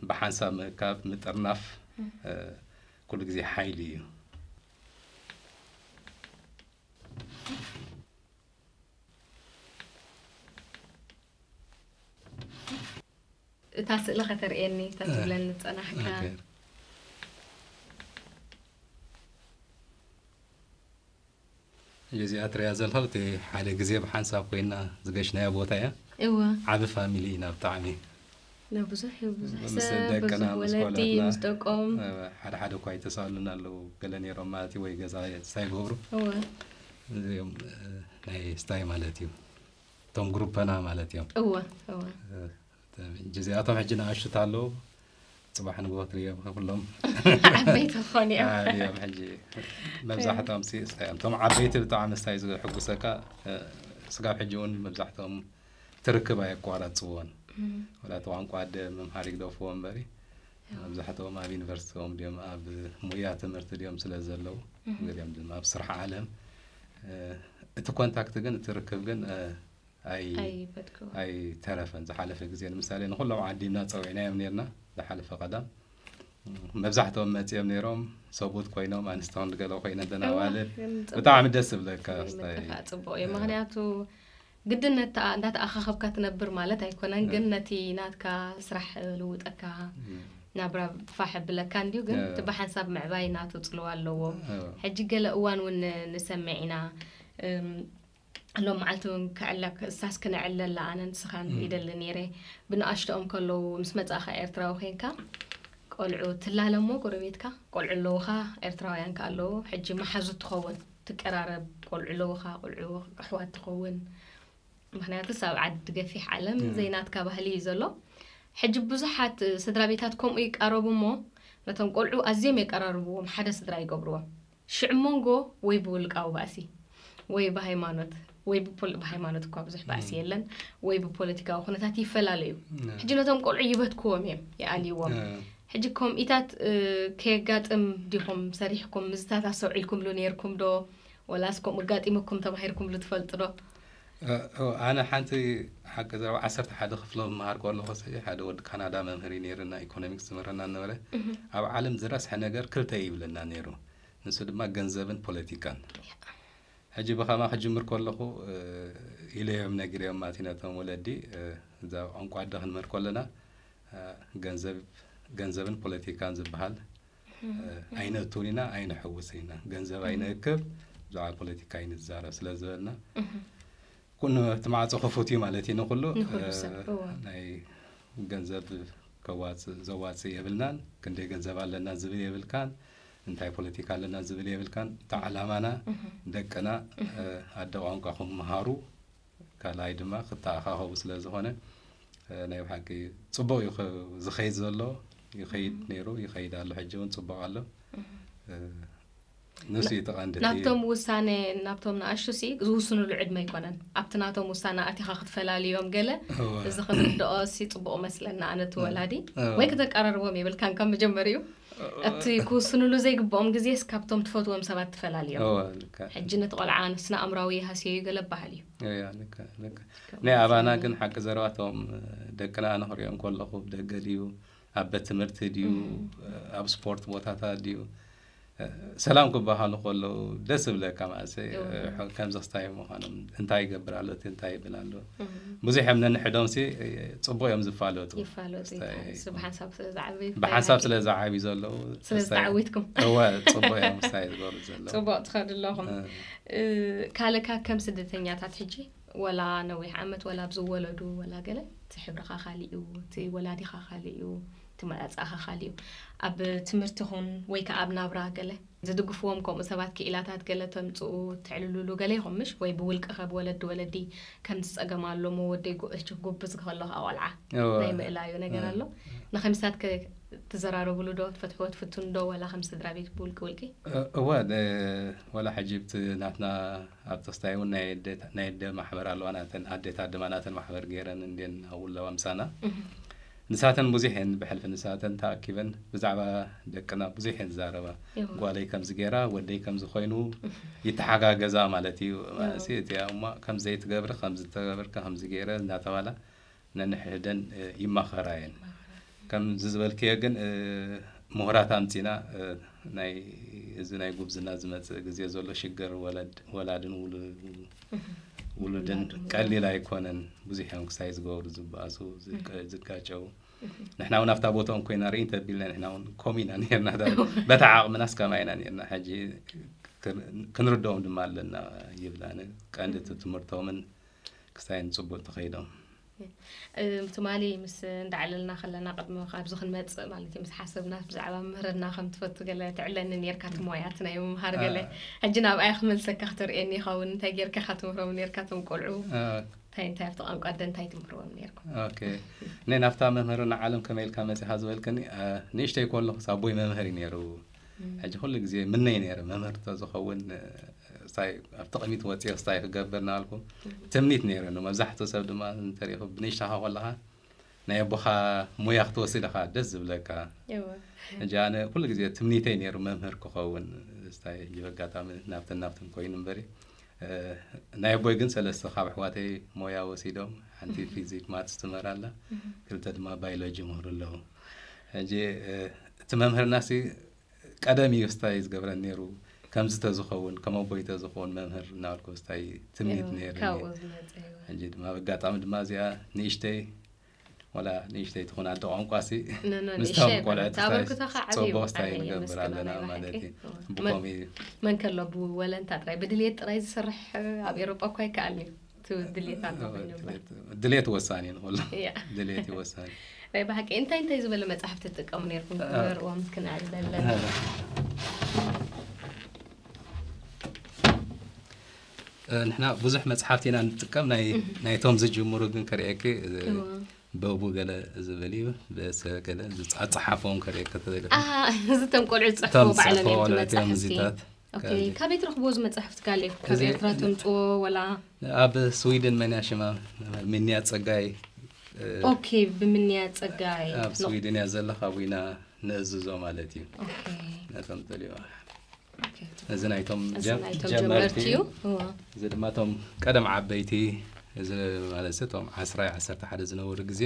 ብሓንሳብ ምእካብ፣ ምጥርናፍ፣ እ፣ ኩሉ ግዜ ሓይሊ እዩ። እታ ስእሊ ከተርእየኒ፣ እታ እ። ትብለኒ ዝጸናሕካ። ኦኬ። እዚኣ ትሪኣ ዘለኻ፣ እቲ ሓደ ግዜ ብሓንሳብ ኮይና ዝገሽናያ ቦታ እያ። እወ። ዓቢ ፋሚሊ ኢና ብጣዕሚ። ና ብዙሕ እዩ፣ ብዙሕ ምስ ሰብ፣ ደቅና፣ ብዙሕ ምስ ወለዲ፣ ቆልዑትና፣ ምስ ደቆም። እ፣ ሓደ ሓደ እኳ ይተሳእሉና ኣለዉ፣ ገለ ነይሮም ማለት እዩ፣ ወይ ገዛ ሳይገብሩ። እወ። እዚኦም፣ እ፣ ናይ ስታይ ማለት እዩ። እቶም ግሩፐና ማለት እዮም። እወ፣ እወ። እ፣ እዚኣቶም ሕጂ ንኣሽቱ ኣለዉ፣ ጽባሕ ንግሆ ትርእዮም ኩሎም። ዓበይቲ ክኾኑ እዮም። ዓብዮም ሕጂ። መብዛሕትኦም ሲ-፣ ስታይ እዮም። እቶም ዓበይቲ ብጣዕሚ ስታይ ዝሕጉሰካ፣ እ፣ ስጋብ ሕጂ እውን መብዛሕትኦም ትርክብ ኣየቋረጽዎን። እም። ወላ እቲ ቋንቋ ኣደ ምምሃር ይግደፍዎ እምበሪ፣ እዎ። መብዛሕትኦም ኣብ ዩኒቨርሲቲኦም ድዮም፣ ኣብ ሙያ ትምህርቲ ድዮም ስለ ዘለዉ፣ እም። ገሊኦም ድማ ኣብ ስራሕ ዓለም፣ እ፣ እቲ ኮንታክት ግን፣ እቲ ርክብ ግን፣ እ፣ ኣይ-፣ ኣይበድክዎ። ኣይተረፈን። ዝሓለፈ ግዜ ንምሳሌ ንኹሎም ዓዲምና ጸዊዕናዮም ኔርና፣ ዝሓለፈ ቀዳም። መብዛሕትኦም መጺኦም ነይሮም፣ ሰብኡት ኮይኖም፣ ኣንስቲ ን ገለ ኮይነን፣ እዋ፣ ተናዋልድ። ግን ጽቡቕ። ብጣዕሚ ደስ ዝብለካ፣ ወይ ስታይ። ምትኻ ጽቡቕ እዩ። እ። ምኽንያቱ ግድን ነታ-፣ እንዳተኣኻኸብካ ትነብር ማለት ኣይኮነን፣ እ። ግን ነቲ ናትካ ስራሕ ልውጠካ፣ እ። ናብራ ፋሕ ብለካ እንድዩ፣ ግን እ። እቲ ብሓንሳብ ምዕባይ ናቱ ጽልዋ ኣለዎ። እ። ሕጂ ገለ እዋን እውን ንሰምዕ ኢና፣ እም፣ ሎም መዓልቲ እውን ክዕለ-፣ ክእሳስ ክነዕለላ ኣነ ንስኻን እም። ይደሊ ነይረ። ብንኣሽቶኦም ከለዉ ምስ መጻእኻ ኤርትራዊ ኮይንካ፣ ቆልዑ ትላለሞ ጎረቤትካ፣ ቆልዑ ኣለዉኻ፣ ኤርትራውያን ከኣ ኣለዉ። ሕጂ መሓዙት ትኸውን፣ ትቀራረብ፣ ቆልዑ ኣለዉኻ፣ ቆልዑ ኣሕዋት ትኸውን። ምኽንያቱ ኣብ ዓዲ ገፊሕ ዓለም እም። ዘይናትካ ባህሊ እዩ ዘሎ። ሕጂ ብዙሓት ስድራ ቤታት ከምኡ ይቃረቡ እሞ፣ ነቶም ቆልዑ ኣዝዮም የቀራርብዎም፣ ሓደ ስድራ ይገብርዎም። ሽዕ መንጎ ወይ ብውልቃዊ ባእሲ፣ ወይ ብሃይማኖት፣ ወይ ብፖል-፣ ብሃይማኖት እኳ ብዙሕ ባእሲ እም። የለን፣ ወይ ብፖለቲካዊ ኩነታት ይፈላለዩ። እም። ሕጂ ነቶም ቆልዑ ይበትክዎም እዮም፣ ይኣልይዎም። እም። ሕጂ ከምኢታት፣ እ፣ ከየጋጥም ዲኹም ሰሪሕኩም፣ ምስታት ኣስተውዒልኩምሉ ነይርኩም ዶ? ወላስ ከምኡ ኣጋጢሙኩም ተማሂርኩምሉ ትፈልጡ ዶ? እ፣ እ፣ ኣነ ሓንቲ ሓቂ ዘረባ ዓሰርተ ሓደ ክፍሎ ምሃር ከለኹ ሲ፣ ሓደ ወዲ ካናዳ መምህር እዩ ነይርና፣ ኢኮኖሚክስ ዝምህረና ነበረ። እህ። ኣብ ዓለም ዝረስሐ ነገር ክልተ እዩ ይብለና ነይሩ። ንሱ ድማ ገንዘብን ፖለቲካን። ሕጂ ብኸማ ክጅምር ከለኹ፣ እ፣ ኢለዮም ነጊረዮም ማለት እዩ ነቶም ወለዲ፣ እ፣ እዛ ቋንቋ ኣደ ክንምህር ከለና፣ እ፣ ገንዘብ፣ ገንዘብን ፖለቲካን ዝበሃል፣ እም፣ እ፣ እም። ኣይነእቱን ኢና፣ ኣይነሕውስን ኢና። ገንዘብ እም። ኣይንእክብ፣ ብዛዕባ ፖለቲካ ኣይንዛረብ ስለ ዝበልና፣ እም። ኩሉ እቲ ማዕጾ ክፉት እዩ ማለት እዩ ንኹሉ፣ ንኹሉ እ፣ ሰብ፣ እወ። ናይ ገንዘብ ከዋጽእ ዘዋጽእ የብልናን፣ ክንደይ ገንዘብ ኣለና ዝብል የብልካን፣ እንታይ ፖለቲካ ኣለና ዝብል የብልካን። እቲ ዓላማና ደቅና ኣደ ቋንቋ ክምሃሩ፣ ካልኣይ ድማ ክተኣኻኸቡ ስለ ዝኾነ፣ ናይ ብሓቂ ጽቡቕ እዩ ዝኸይድ ዘሎ። ይኸይድ ነይሩ፣ ይኸይድ ኣሎ፣ ሕጂ እውን ጽቡቕ ኣሎ። ንሱ እዩ ተቐንዲ ናብቶም ውሳነ፣ ናብቶም ንኣሽቱ ሲ ዝውስኑሉ ዕድመ ኣይኮነን። ኣብቲ ናቶም ውሳነ ኣቲኻ ክትፈላልዮም ገለ እዚ ክንርድኦ ሲ ጽቡቕ መስለና። ኣነ እቲ ወላዲ ወይ ከተቀራርቦም የብልካን ካብ መጀመሪኡ። እቲ ክውስኑሉ ዘይግብኦም ግዜስ ካብቶም ትፈትዎም ሰባት ትፈላልዮም። ሕጂ ነቲ ቆልዓ ስነ ኣእምራዊ ሃስዮ እዩ ገለ በሃል እዩ። ናይ ኣባና ግን ሓቂ ዘረባቶም ደቅና ኣነ ክሪኦም ከለኹ፣ ደገ ድዩ፣ ኣብ ቤት ትምህርቲ ድዩ፣ ኣብ ስፖርት ቦታታት ድዩ፣ ሰላም ክበሃሉ ከለዉ ደስ ዝብለካ። ማእሰ ከምዚ ክስታይ ምዃኖም፣ እንታይ ይገብር ኣሎ፣ እቲ እንታይ ይብል ኣሎ፣ ብዙሕ እዮም ነንሕዶም ሲ ጽቡቕ እዮም ዝፋለጡ። ይፋለጡ ክስታይ ይፋለጡ። ብሓንሳብ ስለ ዝዓበዩ ብሓንሳብ ስለ ዝዓብዩ ዘለዉ ስለ ዝተዓዊትኩም እወ ጽቡቕ እዮም ክስታይ ዝገብሩ ዘለዉ። ጽቡቕ ትኸዱ ኣለኹም። ካልእ ካብ ከም ስደተኛታት ሕጂ ወላ ነዊሕ ዓመት ወላ ኣብ ዝወለዱ ወላ ገለ እቲ ሕብርኻ ካሊእ እዩ፣ እቲ ወላዲኻ ካሊእ እዩ፣ እቲ መጻእኻ ካሊእ እዩ። ኣብ ትምህርቲ ኹን ወይ ከዓ ኣብ ናብራ ገለ ዝድግፍዎም ከምኡ ሰባት ክኢላታት ገለ ተምጽኡ ተዕልሉሉ ገለ ይኹን ምሽ ወይ ብውልቅኸ ብወለዲ ወለዲ ከምዚ ጸገም ኣሎ እሞ ወደይ ጉ- እች ጉብዝ ከሎ ከዓ ቆልዓ እወ። ናይ ምእላዩ ነገር ኣሎ። ንኸምሳት ከ ትዘራረብሉ ዶ ትፈትሕዎ ትፍትኑ ዶ ወላ ከም ስድራ ቤት ብውልቂ ውልቂ? እወ ደ- ወላ ሕጂ ብቲ ናትና ኣብ ተስታይ እውን ናይ ኣዴታ- ናይ ኣደ ማሕበር ኣለዋ። ናተን ኣዴታት ድማ ናተን ማሕበር ገይረን እንዴን ኣብኡ ኣለዋ ምሳና። ንሳተን ብዙሕ እየን ብሕልፊ ንሳተን ተኣኪበን ብዛዕባ ደቅና ብዙሕ እየን ዝዛረባ። እወ። ጓለይ ከምዚ ገይራ፣ ወደይ ከምዚ ኮይኑ፣ ይተሓጋገዛ ማለት እዩ። ማለትሲ እቲኣ እሞ ከምዚ ዘይትገብሪ፣ ከምዚ ተገብርካ፣ ከምዚ ገይረ እናተባላ ነንሕድሕደን ይማኸራ እየን። ከምዚ ዝበልክዮ ግን ምሁራት ኣምፂና ናይ እዚ ናይ ጉብዝና ዝመፅእ ግዜ ዘሎ ሽግር ወለድ ወላድን ውሉ- ውሉድን ቀሊል ኣይኮነን። ብዙሕ እዮም ክሳይ ዝገብሩ ዝበኣሱ ዝቀ- ዝጋጨው። ንሕና እውን ኣብታ ቦታኦም ኮይና ርኢ እንተቢልና ንሕና እውን ኮም ኢና ነርና። በታ ዓቕምና እስከማ ኢና ነርና። ሕጂ ክን- ክንርድኦም ድማ ኣለና ይብል ኣነ። ቀንዲ እቲ ትምህርቶምን ክሳይን ፅቡቅ ተኸይዶም። እም፣ ትማሊ ምስ እንዳዕለልና ከለና ቅድሚ ካብዚ ክንመፅእ ማለት እዩ ምስ ሓሰብና ብዛዕባ ምህርና ከም ትፈቱ ገለ ትዕለኒ ነርካ እቲ ሞያ እቲ ናይ ምምሃር ገለ ሕጂ ናብኣያ ክመልሰካ ክትርእየኒ ይኸውን እንታይ ጌርካ ኢኻ ትምህሮም ነርካ እቶም ቆልዑ እንታይ እንታይ ኣብቲ ቋንቋ ኣደ እንታይ ትምህርዎም ነርኩም ኦኬ ናይ ናብታ መምህርና ዓለም ከመይ ኢልካ መፂኻ ዝበልክኒ ንእሽተይ ከለኹስ ኣቦይ መምህር እዩ ነይሩ ሕጂ ኩሉ ግዜ ምነይ ነይረ መምህር ተዝኸውን ሳይ ኣብቲ ቅድሚት ወፂኦ ስታይ ክገብር እናበልኩ ትምኒት ነይረኒ። መብዛሕትኡ ሰብ ድማ እንተሪኢኹ ብንእሽተኻ ከለኻ ናይ ኣቦኻ ሞያ ክትወስድ ኢኻ ደስ ዝብለካ። ሕጂ ኣነ ኩሉ ግዜ ትምኒተይ ነይሩ መምህር ክኸውን። ስታይ ሕጂ በጋጣሚ ናብትን ናብትን ኮይኑ እምበሪ ናይ ኣቦይ ግን ሰለስተ ካብ ኣሕዋተይ ሞያ ወሲዶም ሓንቲ ፊዚክ ማትስ ትምህር ኣላ ክልተ ድማ ባዮሎጂ ይምህሩ ኣለዉ። ሕጂ እቲ መምህርና ሲ ቀደም እዩ ስታይ ዝገብረኒ ነይሩ ከምዚ ተዝኸውን ከም ኣቦይ ተዝኸውን መምህር እናበልኩ ስታይ ትምኒት ነይሩ። ሕጂ ድማ ኣጋጣሚ ድማ እዚኣ ንእሽተይ ወላ ንእሽተይ ትኹን ኣደ ቋንቋ ሲ ምስቶም ቆልዑ ስታይ ኣበርክቶኻ ዓብዩ ፅቡቕ ስታይ ንገብር ኣለና ማለት እዩ። ብኮም እዩ መን ከሎ ብወለንታ ጥራይ ብድልየት ጥራይ ዝሰርሕ ኣብ ኤሮጳ እኳ ይከኣል እዩ። ድሌት ኣሎ ኮይኑ እምበር ድሌት ወሳኒ ንኹሉ እያ። ድሌት እዩ ወሳኒ። ናይ ብሓቂ እንታይ እንታይ ዝበለ መፅሓፍቲ ትጥቀሙ ነርኩም ክነርእዎም ክንዕልለለን ንሕና ብዙሕ መፅሓፍቲ ኢና ንጥቀም ናይ ናይቶም ዝጅምሩ ግን ከርእየኪ በቡ ገለ ዝብል እዩ በሰ ገለ ኣፀሓፎም ከርእየኪ ተዘለ እዚቶም ቆልዑ ዝፅሕፍዎ ባዕሎም እዮም መፅሓፍቲ ሙዚታት ካበይ ትረኽብዎ እዚ መፅሕፍቲ ካሌብ ካብ ኤርትራ ተምፅዎ ወላ ኣብ ስዊድን መን እያ ሽማ ምንያ ፀጋይ ኦኬ ብምንያ ፀጋይ ኣብ ስዊድን እያ ዘለኻ ኣብኡ ኢና ነእዝዞ ማለት እዩ ነቶም ተልዮ እዚ ናይቶም ጀመርቲ እዩ እዚ ድማ እቶም ቀደም ዓበይቲ እዚ ማለት እቶም ዓስራይ ዓሰርተ ሓደ ዝነበሩ ግዜ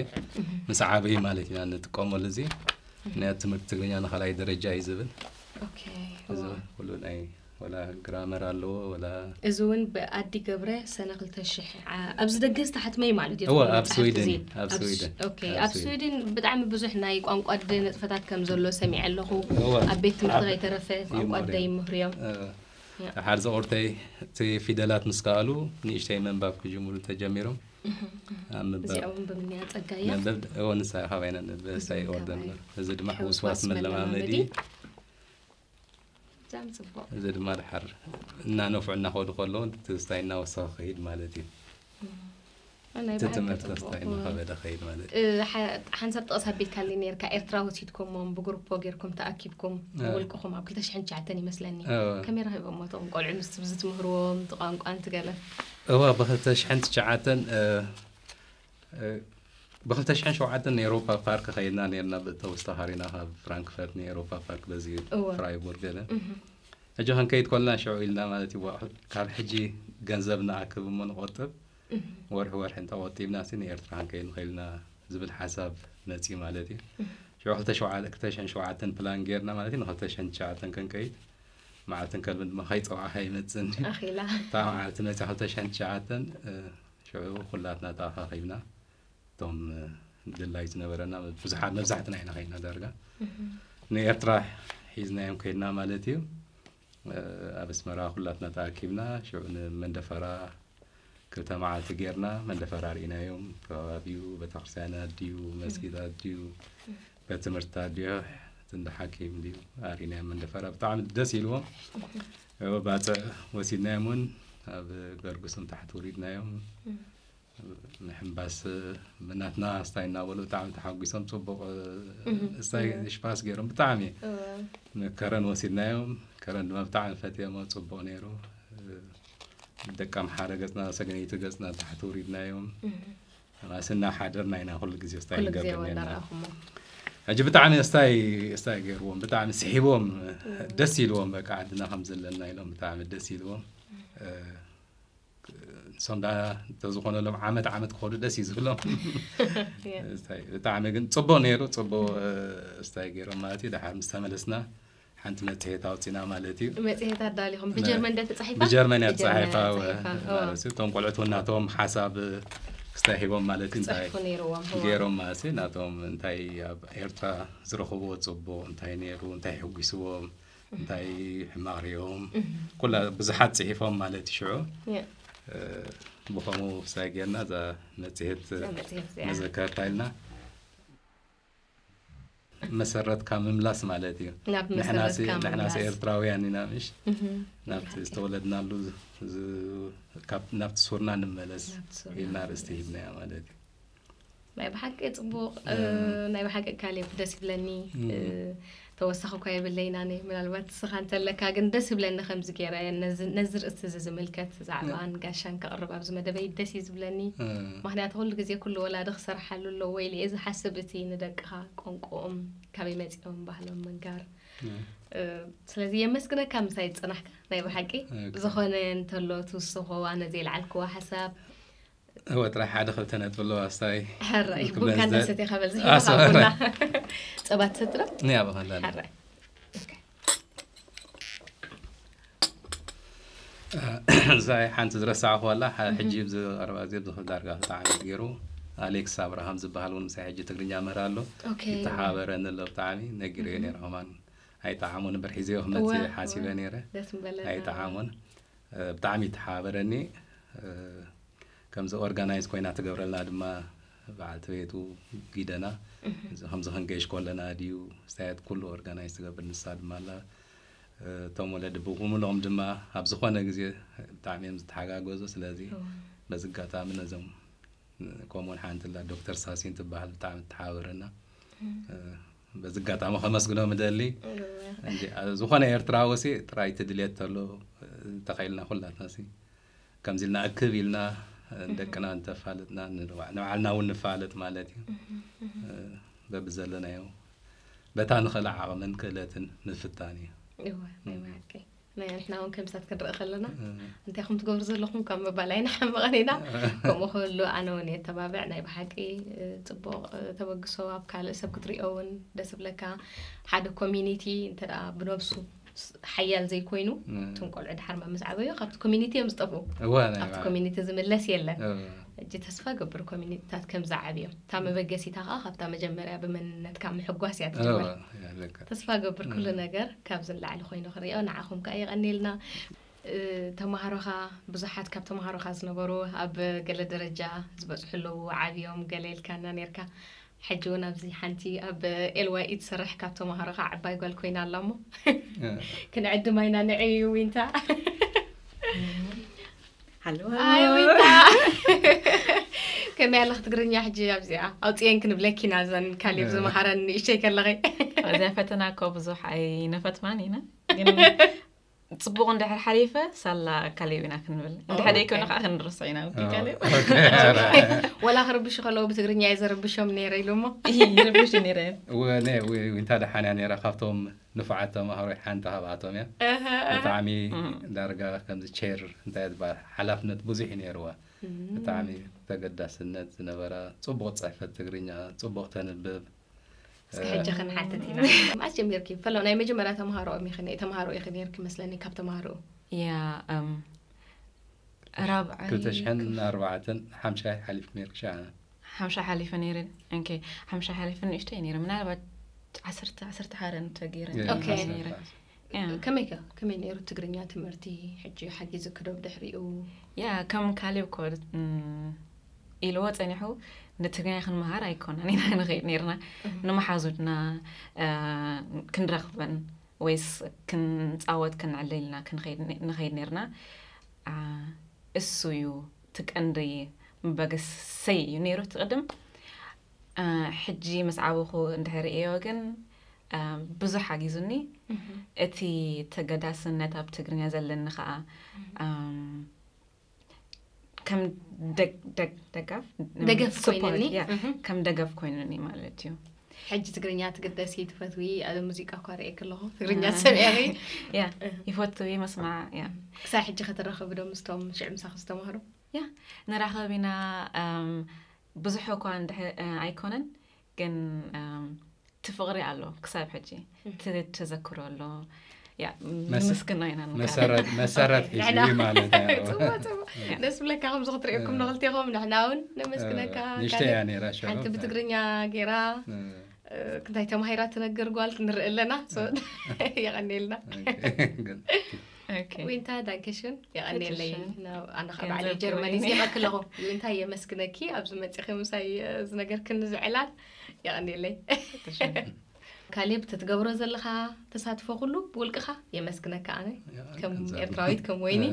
ምስ ዓበዩ ማለት ኢና ንጥቀመሉ እዚ ናይ ትምህርቲ ትግርኛ ንካልኣይ ደረጃ እዩ ዝብል እዚ ኩሉ ናይ ወላ ግራመር ኣለዎ ወላ እዚ እውን ብኣዲ ገብረ ሰነ ክልተ ሽሕ ኣብዚ ደገ ዝተሓትመ እዩ ማለት እዩ እወ ኣብ ስዊድን ኣብ ስዊድን ኣብ ስዊድን ብጣዕሚ ብዙሕ ናይ ቋንቋ ኣደ ንጥፈታት ከም ዘሎ ሰሚዐ ኣለኹ ኣብ ቤት ትምህርቲ ከይተረፈ ቋንቋ ኣደ ይምህሩ እዮም ሓርዚ ቁርተይ እቲ ፊደላት ምስ ከኣሉ ንእሽተይ መንባብ ክጅምሩ ተጀሚሮም ኣብ ምንባብ እዚኣ እውን ብምንያ ጸጋያ ነንበብ እዎ ንሳ ካባይ ነንብብ ንሳ እዚኦም ይወርደን ካባይ ነበር። እዚ ድማ ሕውስዋስ ሕውስዋስ መለማመዲ መለማመዲ። ብጣዕሚ ጽቡቕ። እዚ ድማ ድሓር እናነፍዑ እናኸዱ ከለዉ ትዝታይ እናወሰኸ ክኸይድ ማለት እዩ። ናይ እቲ ብሓቂ ትምህርቲ ጽቡቕ። ተስታይ እናኸበደ ኸይድ ማለት እዩ። እ፣ ሓ- ሓንሳብ ጥቕስ ኣቢልካሊ ነርካ፣ ኤርትራ ወሲድኩሞም ብግሩፖ ጌርኩም ተኣኪብኩም እ። ብውልቅኹም ኣብ ክልተ ሽሕን ትሽዓተን ይመስለኒ። እወ። ከመይ ረኺቦሞ እቶም ቆልዑ ምስ ትብዚ ትምህርዎም ትቋንቋ እንትገለ? እዋ ብክልተ ሽሕን ትሽዓተን እ፣ እ፣ ብክልተ ሽሕን ሸውዓተን ንኤሮፓ ፓርክ ኸይድና ነርና ብተወስታ ሃሪና ካብ ፍራንክፈርት ንኤሮፓ ፓርክ በዚ እወ። ፍራይቡርግ ገለ ሕጂ ክንከይድ ኮልና ሽዑ ኢልና ማለት እዩ። ካብ ሕጂ ገንዘብ ንኣክብ እሞ ንቆጥብ ወርሒ ወርሒ እንተቆጢብና ሲ ንኤርትራ ክንከይድ ንኽእል ኢና ዝብል ሓሳብ መፂኡ ማለት እዩ። ሽዑ ክልተ ሸውዓተ ክልተ ሽሕን ሸውዓተን ፕላን ጌርና ማለት እዩ። ንክልተ ሽሕን ትሽዓተን ክንከይድ መዓልትን ከልብን ድማ ከይፀዋዕካ ይመፅእኒ። ኣኺላ እታ መዓልቲ መፅያ ክልተ ሽሕን ትሽዓተን እ፣ ሽዑ ኩላትና ተኣኻኺብና እቶም እ፣ ድላይ ዝነበረና ብዙሓት መብዛሕትና ኢና ከይድና ዳርጋ ንኤርትራ ሒዝናዮም ከይድና ማለት እዩ። እ፣ ኣብ ኣስመራ ኩላትና ተኣኪብና ሽዑ ንመንደፈራ ክልተ መዓልቲ ጌርና መንደፈራ ርኢናዮም። ከባቢኡ ቤተክርስትያናት ድዩ መስጊዳት ድዩ ቤት ትምህርትታት ድዩ ክንዲ ሓኪም ድዩ ኣርኢናዮም። መንደፈራ ብጣዕሚ ደስ ኢልዎም። እ፣ ባፅዕ ወሲድናዮም እውን ኣብ ገርጉሶም ታሕቲ ውሪድናዮም። ምሕንባስ ብናትና ስታይ እናበሉ ብጣዕሚ ተሓጒሶም። ፅቡቕ እ፣ ስታይ ሽፓስ ገይሮም ብጣዕሚ ከረን ወሲድናዮም። ከረን ድማ ብጣዕሚ ፈትየሞ። ፅቡቕ ነይሩ። እ፣ ደቂ ኣምሓረ ገፅና ሰግነይቲ ገፅና ታሕቲ ውሪድናዮም። ማስና ሓደርና ኢና ኩሉ ግዜ ስታይ ኩሉ ግዜ ንገብር ወላ ነርና። ረኣኹሞ። ሕጂ ብጣዕሚ ስታይ ስታይ ገይርዎም ብጣዕሚ ስሒቦም ደስ ኢልዎም። በቃ ዓድና ከም ዘለና ኢሎም ብጣዕሚ ደስ ኢልዎም። እ፣ ንሶም ዳ እንተዝኾነሎም ዓመት ዓመት ክኸዱ ደስ እዩ ዝብሎም። ስታይ ብጣዕሚ ግን ፅቡቅ ነይሩ። ፅቡቅ እ፣ ስታይ ገይሮም ማለት እዩ። ድሓር ምስ ተመለስና ሓንቲ መፅሄት ኣውፂና ማለት እዩ። መፅሄት ኣዳሊኹም ብጀርመን ደ ተፃሒፋ? ብጀርመን እያ ብጀርመን ተፃሒፋ። ተፃሒፋ፣ ኦ። ማለት እዩ። እቶም ቆልዑት እውን ናቶም ሓሳብ ክስታይ ሂቦም ማለት እዩ። እንታይ ክፅሕፉ ነይርዎም፣ እዎ። ገይሮም ማለት እዩ። ናቶም እንታይ ኣብ ኤርትራ ዝረኽብዎ ፅቡቅ እንታይ ነይሩ፣ እንታይ ሕጒስዎም፣ እንታይ ሕማቅ ሪኦም፣ ኩላ ብዙሓት ፅሒፎም ማለት እዩ። ሽዑ የ። እ፣ ብኸምኡ ክስታይ ጌርና እዛ መፅሄት እዛ መፅሄት እዚኣ። መዘከርታ ኢልና መሰረትካ ምምላስ ማለት እዩ። ናብ ንሕናሲ መሰረትካ ንሕናሲ ምምላስ። ኤርትራውያን ኢና ምሽ እህ። ናብቲ ዝተወለድናሉ ዝ- ካብ ናብቲ ሱርና ንመለስ ናብቲ ሱርና ኢልና ንመለስ። ርእስቲ ሂብናያ ማለት እዩ። ናይ ብሓቂ ፅቡቕ እ፣ ናይ ብሓቂ ካሌብ ደስ ይብለኒ። እ፣ ተወሳኺ እኳ የብለይን ኣነ፣ ምናልባት ንስኻ እንተለካ ግን ደስ ይብለኒ። ከምዚ ገይረ ነዚ ነዚ ርእስቲ እዚ ዝምልከት ዛዕባን ጋሻን ከቕርብ ኣብዚ መደበይ ደስ እዩ ዝብለኒ። እ፣ ምክንያቱ ኩሉ ግዜ ኩሉ ወላዲ ክሰርሓሉ ኣለዎ ኢለ እየ ዝሓስብ። እቲ ንደቅኻ ቋንቋኦም ካበይ መፂኦም ባህሎም ምንጋር እ፣ እ፣ ስለዚ የመስግነካ ምሳይ ዝፀናሕካ። ናይ ብሓቂ ኦኬ። ዝኾነ እንተሎ ትውስኾ ኣነ ዘይለዓልክዎ ሓሳብ እወ ጥራሕ ሓደ ክልተ ነጥቢ ኣለዋ ስታይ ሕራይ ክብለን ቡንካ ዝደ- እናሰትየ ከበል ኣሰ- ዝሕልኻ ቡና ጸባ ትሰቲ ዶ? ንያ በኸላ ሕራይ እዛ ሓንቲ ዝረሳዕኹ ኣላ ሐ- ሕጂ ብዚ ቀረባ እዚ ብዚ ዳርጋ ተዓመት ገይሩ ኣሌክስ ኣብርሃም ዝበሃል እውን ምሳይ ሕጂ ትግርኛ መር ኣሎ ኦኬ ይተሓበረኒ ኣሎ ብጣዕሚ ነጊረዮ ነይረ ከማን ኣይጠዓሙን እምበር ሒዘዮ ክመፅእ እወ፣ ሓሲበ እወ። ነይረ ደስ ምበለና ኣይጠዓሙን እ፣ ብጣዕሚ ይተሓበረኒ እ፣ ከምዚ ኦርጋናይዝ ኮይና ትገብረልና ድማ በዓልቲ ቤቱ ጊደና እዚ ከምዚ ክንገሽ ከለና ድዩ ስታያት ኩሉ ኦርጋናይዝ ትገብር ንሳ ድማ ኣላ እ፣ እቶም ወለዲ ብኩምሎም ድማ ኣብ ዝኾነ ግዜ ብጣዕሚ እዮም ዝተሓጋገዙ ስለዚ እወ። በዚ ኣጋጣሚ ነዞም ከምኡውን ሓንቲ ላ ዶክተር ሳሲን ትበሃል ብጣዕሚ ትሓበረና እ፣ በዚ ኣጋጣሚ ከመስግኖም እደሊ እወ። እንጂ፣ እ፣ ዝኾነ ኤርትራዊ ሲ ጥራይ ትድልየት ተሎ እ፣ እንተኸኢልና ኩላትና ሲ ከምዚ ኢልና እክብ ኢልና እ፣ ደቅና እንተፋለጥና ንባዕ- ንባዕልና እውን ንፋለጥ ማለት እዩ እ፣ በብዘለናዮ በታ ንኽእል ዓቕምን ክእለትን ምፍታን እዩ እወ ናይ ብሓቂ ናይ ንሕና እውን ከምሳት ክንርኢ ከለና እ፣ እንታይ ከም ትገብሩ ዘለኹም ካብ ምባል ኣይንሓምቕን ኢና። ከምኡ ክህሉ ኣነ እውን እየ ተባብዕ። ናይ ብሓቂ እ፣ ፅቡቕ እ፣ ተበግሶ ኣብ ካልእ ሰብ ክትሪኦ እውን ደስ ብለካ። ሓደ ኮሚኒቲ እንተ ደኣ ብነብሱ ስ- ሓያል ዘይኮይኑ እ፣ እቶም ቆልዑ ድሓር ምስ ዓበዩ ካብቲ ኮሚኒቲ እዮም ዝጠፍኡ። እወ ናይ ኣብቲ ብሓቂ ኮሚኒቲ ዝምለስ የለን። እ፣ ሕጂ ተስፋ ገብር ኮሚኒቲታት ከምዚ ዓብዮም። እታ መበገሲታኻ ካብታ መጀመርያ ብመንነትካ ምሕጓስ እያ እወ ትጅምር። ኣለካ ተስፋ ገብር ኩሉ ነገር ካብዚ ንላዕሊ ኮይኑ ክሪኦ ንዓኹም ከኣ የቐኒልና። እ፣ ተምሃሮኻ፣ ብዙሓት ካብ ተምሃሮኻ ዝነበሩ ኣብ ገለ ደረጃ ዝበጽሑ ኣለዉ፣ ዓብዮም ገለ ኢልካና ነርካ። ሕጂ እውን ኣብዚ ሓንቲ ኣብ ኤልዋይ ትሰርሕ ካብ ተምሃሮኻ ዓባይ ጓል ኮይና ኣላ እሞ ክንዕድማ ኢና። ንዒ ዊንታ። ሃሎ። ኣይ ዊንታ። ከመይ ኣለኽ ትግርኛ ሕጂ ኣብዚኣ? ኣውፅኤን ክንብለኪ ኢና እዘን ካሌብ ዝመሃረን ንእሽተይ ከለኺ። እዚኣ ፈተና እኮ ብዙሕ ኣይነፈትማን ኢና፣ ግን ጽቡቕ እንድሕር ሓሊፈ ሳላ ካሌብ ኢና ክንብል። እንድሕር ደይኮነ ከዓ ክንርስዖ ኢና። ኦኬ፣ ካሌብ። ወላ ክርብሹ ከለዉ ብትግርኛ እየ ዘርብሾም ነይረ ኢሉ እሞ። ይርብሽ ነይረ። ወ-፣ ነ-፣ ወ-፣ ዊንታ ደሓን እያ ነይራ፣ ካብቶም ንፉዓት ተምሃሮ ሓንቲ ካብኣቶም እያ። እህ፣ እህ። ብጣዕሚ ዳርጋ ከምዚ ቼር እንታይ ዝበሃል ሓላፍነት ብዙሕ እዩ ነይርዋ። ብጣዕሚ ተገዳስነት ዝነበራ፣ ጽቡቕ ጽሕፈት ትግርኛ፣ ጽቡቕ ተንብብ። እስኪ ሕጂ ክንሓትት ኢና። መዓስ ጀሚርኪ? ፈሎ ናይ መጀመርያ ተምሃሮ ኢኺ ነ-፣ ተምሃሮ ኢኺ ነይርኪ መስለኒ ካብ ተምሃሮ። ያ፣ እም፣ ራብዓይ ክልተ ሽሕን ኣርባዕተን ሓምሻይ ሓሊፍ ነይርኪ ሻ? ሓምሻ ሓሊፈ ነይረ። ኦኬ፣ ሓምሻ ሓሊፈ ንእሽተይ ነይረ። ምናልባት ዓሰርተ፣ ዓሰርተ ሓደ እንተገይረ ያ፣ ኦኬ። ነይረ። ያ። ከመይ ከ? ከመይ ነይሩ ትግርኛ ትምህርቲ? ሕጂ ሓጊዝኪ ዶ ብድሕሪኡ? ያ፣ ከም ካሌብ እኮ፣ እም፣ ኢልዎ ጸኒሑ ንትግርኛ ክንመሃር ኣይኮነን ኢና ንኸይድ ነይርና። ንመሓዙትና፣ እ፣ ክንረኽበን ወይስ ክንጻወት ክንዕልል ኢልና ክንኸይድ ነ-፣ ንኸይድ ነይርና። አ፣ እሱ እዩ እቲ ቀንዲ መበገሰይ እዩ ነይሩ እቲ ቅድም። አ፣ ሕጂ ምስ ዓበኹ እንድሕር ርእዮ ግን፣ አ፣ ብዙሕ ሓጊዙኒ። እቲ ተገዳስነት ኣብ ትግርኛ ዘለኒ ኸኣ፣ ኣም፣ ከም ደግ-፣ ደግ-፣ ደጋፍ፣ ደገፍ support፣ ኮይኑኒ። ያ፣ እህ። ከም ደገፍ ኮይኑኒ ማለት እዩ። ሕጂ ትግርኛ ትግደሲ ትፈትዊ፣ ኣብ ሙዚቃ እኳ ርእየ ከለኹ ትግርኛ አ፣ ትሰምዒ ኢኺ? ያ፣ ይፈቱ ይመስማዕ፣ ያ። ክሳብ ሕጂ ከተራኸቢ ዶ ምስቶም ሽዑ ምሳኺ ዝተማህሩ? ያ፣ ንራኸብ ኢና፣ ኣም፣ ብዙሕ እኳ እንድሕ-፣ እ፣ ኣይኮነን፣ ግን፣ ኣም፣ እቲ ፍቕሪ ኣሎ ክሳብ ሕጂ። እቲ ተዘክሮ ኣሎ። ያ፣ መስ-፣ ንምስግኖ ኢና ንቃለስ። መሰረት፣ መሰረት ሒዙ እዩ ማለት እዩ። ጽቡቕ፣ ጽቡቕ። ደስ ብለካ ከምዚ ክትርእየኩም ንኽልቴኹም፣ ንሕና እውን ነመስግነካ። ንእሽተይ ካሌብ፣ እያ ነይራ ሽዑ። ሓንቲ ብትግርኛ ገይራ፣ እ፣ እ፣ እንታይ ተማሂራ ትነግር ጓል ክንርኢ ኣለና። ሶ፣ የቐንየልና። ኦኬ፣ ግን ኦኬ። ዊንታ ዳንከሽን፣ የቐንየለይ። ዳንከሽን። ና-፣ ኣነ ካብ ገንዘብ ባዕለይ ጀርመን ክወይኒ። ይስቀክለኹ። ዊንታ የመስግነኪ፣ ኣብዚ መጺኺ ምሳይ፣ እ፣ ዝነገርክኒ ዝዕላል። የቐንየለይ። ካሌብ፣ ተትገብሮ ዘለኻ ተሳትፎ ኩሉ ብውልቅኻ የመስግነካ ኣነ። ከም ኤርትራዊት፣ ከም ወይኒ፣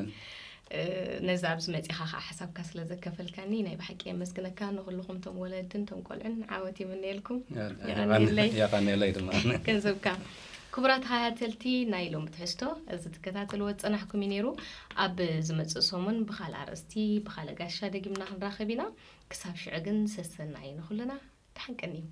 እ፣ ነዛ ኣብዚ መጺኻ ኸዓ ሓሳብካ ስለ ዘከፈልካኒ ናይ ብሓቂ የመስግነካ። ንኹልኹም ቶም ወለድን ቶም ቆልዕን ዓወት ይምነየልኩም። የቐንየለይ። የቐንየለይ ድማ። ገንዘብካ። ክቡራት ተኸታተልቲ ናይ ሎሚ ትሕዝቶ፣ እዚ ትከታተልዎ ዝጸናሕኩም እዩ ነይሩ። ኣብ ዝመጽእ ሰሙን ብኻልእ ኣርእስቲ፣ ብኻልእ ጋሻ ደጊምና ክንራኸብ ኢና። ክሳብ ሽዑ ግን ሰሰናዩ ንኹልና። ደሓን ቀንዩ።